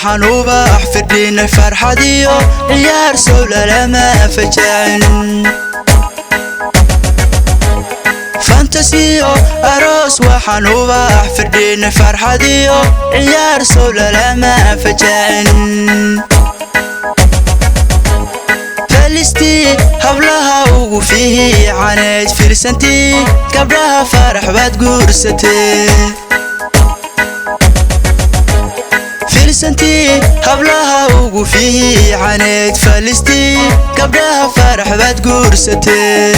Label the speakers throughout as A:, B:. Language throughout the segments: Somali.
A: Waxaan ubax firdhinay farxadiyo ciyaar sow lalama fajacin. Fantasiyo aroos waxaan ubax firdhinay farxadiyo ciyaar sow lalama fajacin. Felistii hablaha ugu fiicaneed fiirsantii gabdhaha farax baad guursatee. Fiirsantii hablaha ugu fiicaneed felistii gabdhaha farax baad guursatee.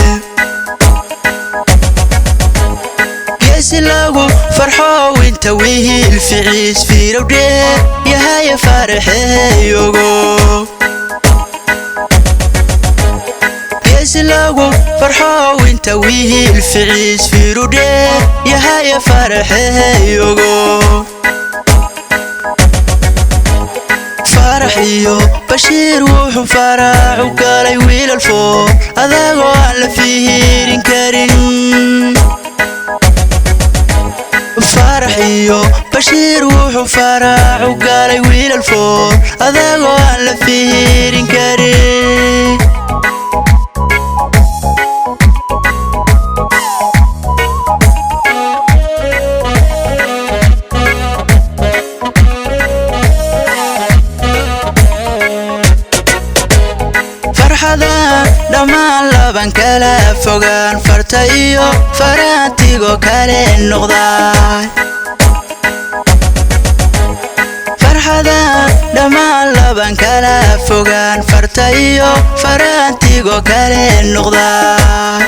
A: Geesi lagu farxo inta wiil ficiis fiirowdhee yahaya faraxeeyogo. Geesi lagu farxo inta wiil ficiis fiirowdhee yahaya faraxeeyogo. Farax iyo Bashiir wuxuu farac u galay wiilal fool adagoo aan la fiirin karin. Farax iyo Bashiir wuxuu farac u galay wiilal fool adagoo aan la fiirin karin. Farxadan dhammaan laban kala fogaan farta iyo faraantigo kale noqday. Farxadan dhammaan laban kala fogaan farta iyo faraantigo kale noqday.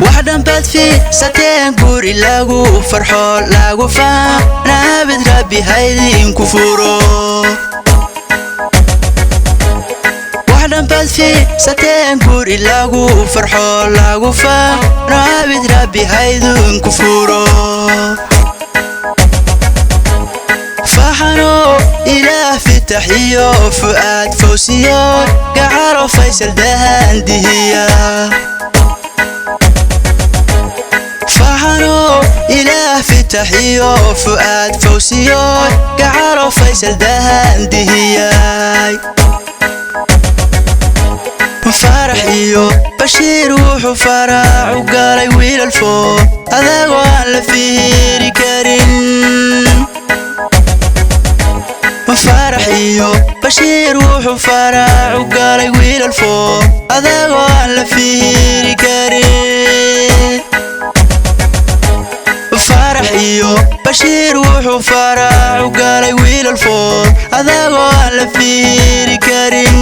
A: Wax dhanbaad fiirsateen guri lagu farxo lagu faanaabid Rabbi haydinku furo. Wax dhanbaad fiirsateen guri lagu farxo lagu faanaabid Rabbi haydinku furo. Faxano Ilaah fitax iyo Fu'aad Fawsiyo gacalo Faysal dahandihiya. Faxano Ilaah fitax iyo Fu'aad Fawsiyo gacalo Faysal dahandihiyay. Farax iyo Bashiir wuxuu farac u galay wiilal fool adagoo aan la fiiri karin. Farax iyo Bashiir wuxuu farac u galay wiilal fool adagoo aan la fiiri karin. Farax iyo Bashiir wuxuu farac u galay wiilal fool adagoo aan la fiiri karin.